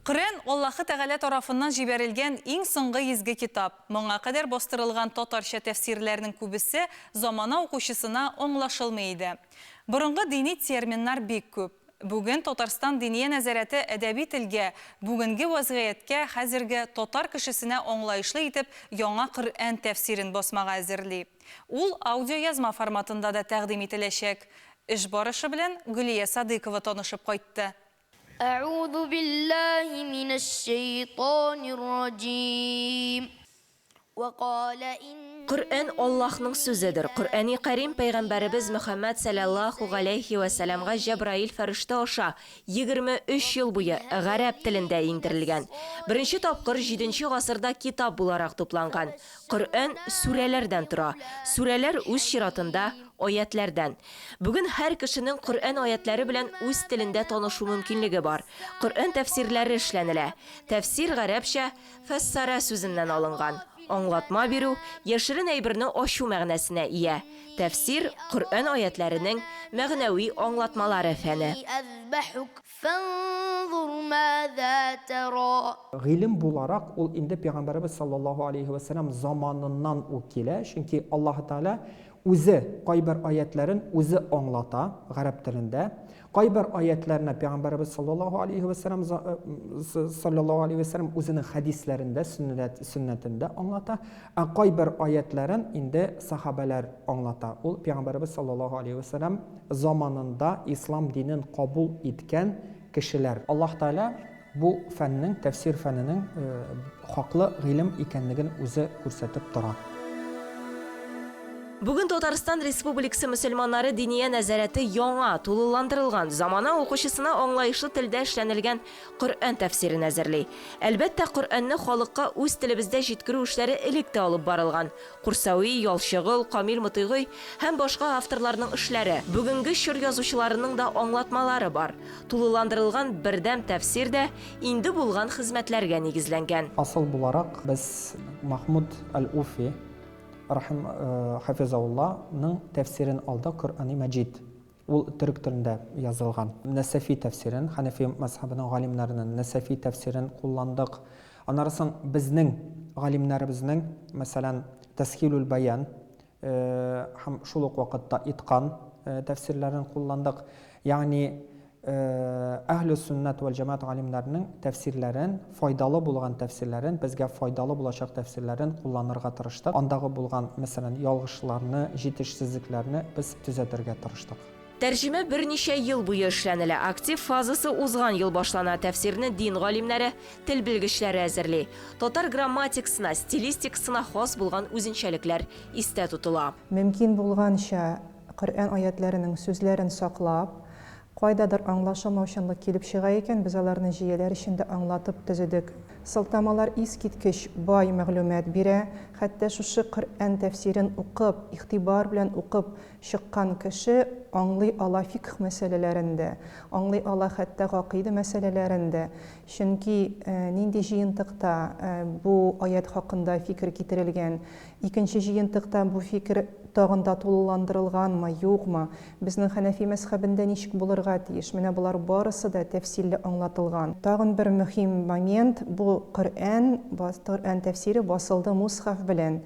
Коръән, Аллаһы Тәгалә тарафыннан җибәрелгән иң соңгы изге китап. Моңа кадәр бастырылган татарча тәфсирләрнең күбесе замана укучысына аңлашылмый иде. Борынгы дини терминнар бик күп. Бүген Татарстан Диния нәзарәте әдәби телгә, бүгенге вәзгыятькә, хәзерге татар кешесенә аңлаешлы итеп яңа Коръән тәфсирен басмага әзерли. Ул аудиоязма форматында да тәкъдим ителәчәк. Эш барышы белән Гөлия Садыйкова танышып кайтты. Әгъузу биллаһи минәш-шәйтанир раҗим. Вә калә инни. Коръән Аллаһның сүзедер. Коръәни Кәрим пәйгамбәребез Мөхәммәд сәләллаһу галәйһи вә сәләмгә Җәбраил фәрештә аша 23 ел буе гарәп телендә иңдерелгән. Беренче тапкыр җиденче гасырда китап буларак тупланган. Коръән сүрәләрдән тора. Сүрәләр үз чиратында аятьләрдән. Бүген һәр кешенең Коръән аятьләре белән үз телендә танышу мөмкинлеге бар. Коръән тәфсирләре эшләнелә. Тәфсир гарәпчә фәссара сүзеннән алынган. Аңлатма бирү, яшерен әйберне ачу мәгънәсенә ия. Тәфсир, Коръән аятьләренең мәгънәви аңлатмалары фәне. Гыйлем буларак ул инде Пәйгамбәребез саллаллаһу алейһи вә сәлләм заманыннан ук килә, чөнки Аллаһы Тәгалә Үзе кайбер аятьләрен үзе аңлата гарәп телендә. Кайбер аятьләрне Пәйгамбәребез саллаллаһу алейһи вә сәлләм саллаллаһу алейһи вә сәлләм үзенең хәдисләрендә, сөннәт, сөннәтендә аңлата. Ә кайбер аятьләрен инде сахабәләр аңлата. Ул Пәйгамбәребез саллаллаһу алейһи вә сәлләм заманында ислам динен кабул иткән кешеләр. Аллаһ Тәгалә бу фәннең, тәфсир фәненең хаклы гыйлем икәнлеген үзе күрсәтеп тора. Бүген Татарстан Республикасы мөселманнары Диния нәзарәте яңа, тулыландырылган, замана укучысына аңлаешлы телдә эшләнелгән Коръән тәфсирен әзерли. Әлбәттә, Коръәнне халыкка үз телебездә җиткерү эшләре элек тә алып барылган. Курсави, Ялчыгол, Камил Мотыйгый һәм башка авторларның эшләре, бүгенге чор язучыларының да аңлатмалары бар. Тулыландырылган бердәм тәфсир дә инде булган хезмәтләргә нигезләнгән. Асыл буларак, без Махмуд әл-Уфи, рахим, хафизаулла, ның тәфсирен алдык, Коръәни Мәҗид. Ул төрек телендә язылган. Нәсәфи тәфсирен, хәнәфи мәзһәбенең галимнәренең Нәсәфи тәфсирен кулландык. Аннары соң безнең галимнәребезнең, мәсәлән, Тәсһилүл бәян һәм шул ук вакытта Иткан тәфсирләрен кулландык. Ягъни Әһлү сөннәт вәл җәмәгать галимнәренең тәфсирләрен, файдалы булган тәфсирләрен, безгә файдалы булачак тәфсирләрен кулланырга тырыштык. Андагы булган, мәсәлән, ялгышларны, җитешсезлекләрне без төзәтергә тырыштык. Тәрҗемә берничә ел буе эшләнелә. Актив фазасы узган ел башлана. Тәфсирне дин галимнәре, тел белгечләре әзерли. Татар грамматикасына, стилистикасына хас булган үзенчәлекләр истә тотыла. Мөмкин булганча Коръән аятьләренең сүзләрен саклап, кайдадыр аңлашылмаучанлык килеп чыга икән, без аларны җөяләр эчендә аңлатып төзедек. Сылтамалар искиткеч бай мәгълүмат бирә. Хәтта шушы Коръән тәфсирен укып, игътибар белән укып чыккан кеше аңлый ала фикһ мәсьәләләрен дә, аңлый ала хәтта гакыйдә мәсьәләләрен дә. Чөнки нинди җыентыкта бу аять хакында фикер китерелгән, Икенче җыентыкта бу фикер тагын да тулыландырылганмы, юкмы, безнең хәнәфи мәзхәбендә ничек булырга тиеш, менә болар барысы да тәфсилле аңлатылган. Тагын бер мөһим момент, бу Коръән, Коръән тәфсире басылды мусхаф белән.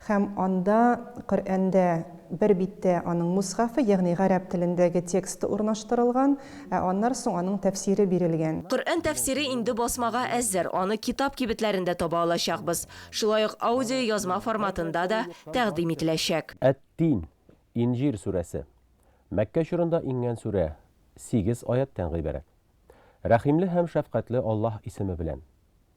Һәм анда Коръәндә бер биттә аның мусхафы, ягъни гарәп телендәге тексты урнаштырылган, ә аннар соң аның тәфсире бирелгән. Коръән тәфсире инде басмага әзер, аны китап кибетләрендә таба алачакбыз. Шулай ук аудиоязма форматында да тәкъдим ителәчәк. Әт-Тин, Инҗир сүрәсе. Мәккә чорында иңгән сүрә, сигез аятьтән гыйбарәт. Рәхимле һәм шәфкатьле Аллаһ исеме белән.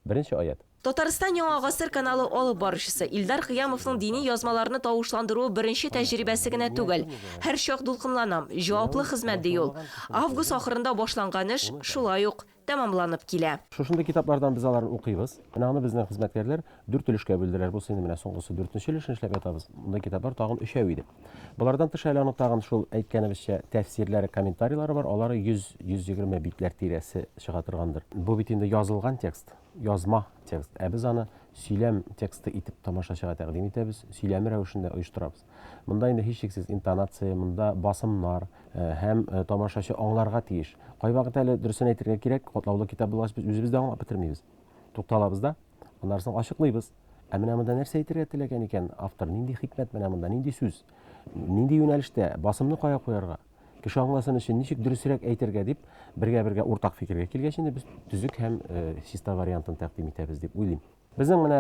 Беренче аять. Татарстан Яңа гасыр каналы алып баручысы Илдар Кыямовның дини язмаларны тавышландыруы беренче тәҗрибәсе генә түгел. Һәрчак дулкынланам, җаваплы хезмәт, ди ул. Август ахырында башланган эш шулай ук тәмамланып килә. Шушындый китаплардан без аларны укыйбыз. Менә аны безнең хезмәткәрләр дүрт өлешкә бүлделәр. Бусы инде менә соңгысы дүртенче өлешен эшләп ятабыз. Мондый китаплар тагын өчәү иде. Болардан тыш әле аның тагын шул әйткәнебезчә тәфсирләре, комментарийлары бар. Алары 100-120 битләр тирәсе чыга торгандыр. Бу бит инде язылган текст, язма текст. Ә без аны сөйләм тексты итеп тамашачыга тәкъдим итәбез, сөйләм рәвешендә оештырабыз. Монда инде һичшиксез интонация, монда басымнар, Һәм тамашачы аңларга тиеш. Кайвакыт әле, дөресен әйтергә кирәк, катлаулы китап булгач, без үзебез дә аңлап бетермибез. Тукталабыз да, аннары соң ачыклыйбыз. Ә менә монда нәрсә әйтергә теләгән икән автор, нинди хикмәт менә монда, нинди сүз, нинди юнәлештә, басымны кая куярга, кеше аңласын өчен ничек дөресрәк әйтергә дип, бергә-бергә уртак фикергә килгәч инде без төзек һәм чиста вариантын тәкъдим итәбез дип уйлыйм. Безнең менә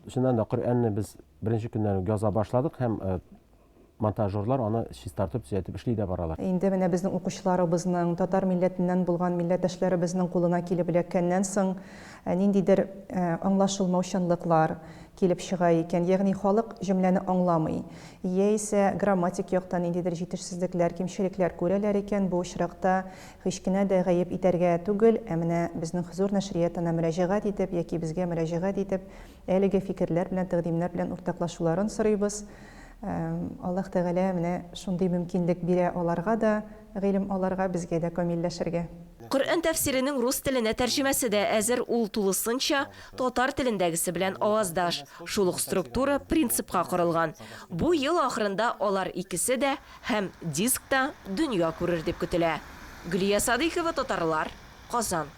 чыннан да Коръәнне без беренче көннән үк яза башладык һәм монтажерлар аны чистартып, төзәтеп эшли дә баралар. Инде менә безнең укучыларыбызның, татар милләтеннән булган милләттәшләребезнең кулына килеп эләккәннән соң, ниндидер аңлашылмаучанлыклар килеп чыга икән, ягъни халык җөмләне аңламый, яисә грамматик яктан ниндидер җитешсезлекләр, кимчелекләр күрәләр икән, бу очракта һич кенә дә гаеп итәргә түгел, ә менә безнең Хозур нәшриятына мөрәҗәгать итеп яки безгә мөрәҗәгать итеп, әлеге фикерләр белән, тәкъдимнәр белән уртаклашуларын сорыйбыз. Аллаһ Тәгалә менә шундый мөмкинлек бирә аларга да гыйлем алырга, безгә дә камилләшергә. Коръән тәфсиренең рус теленә тәрҗемәсе дә әзер, ул тулысынча татар телендәгесе белән аваздаш, шул ук структура, принципка корылган. Бу ел ахырында алар икесе дә һәм диск та дөнья күрер дип көтелә. Гөлия Садыйкова, Татарлар, Казан.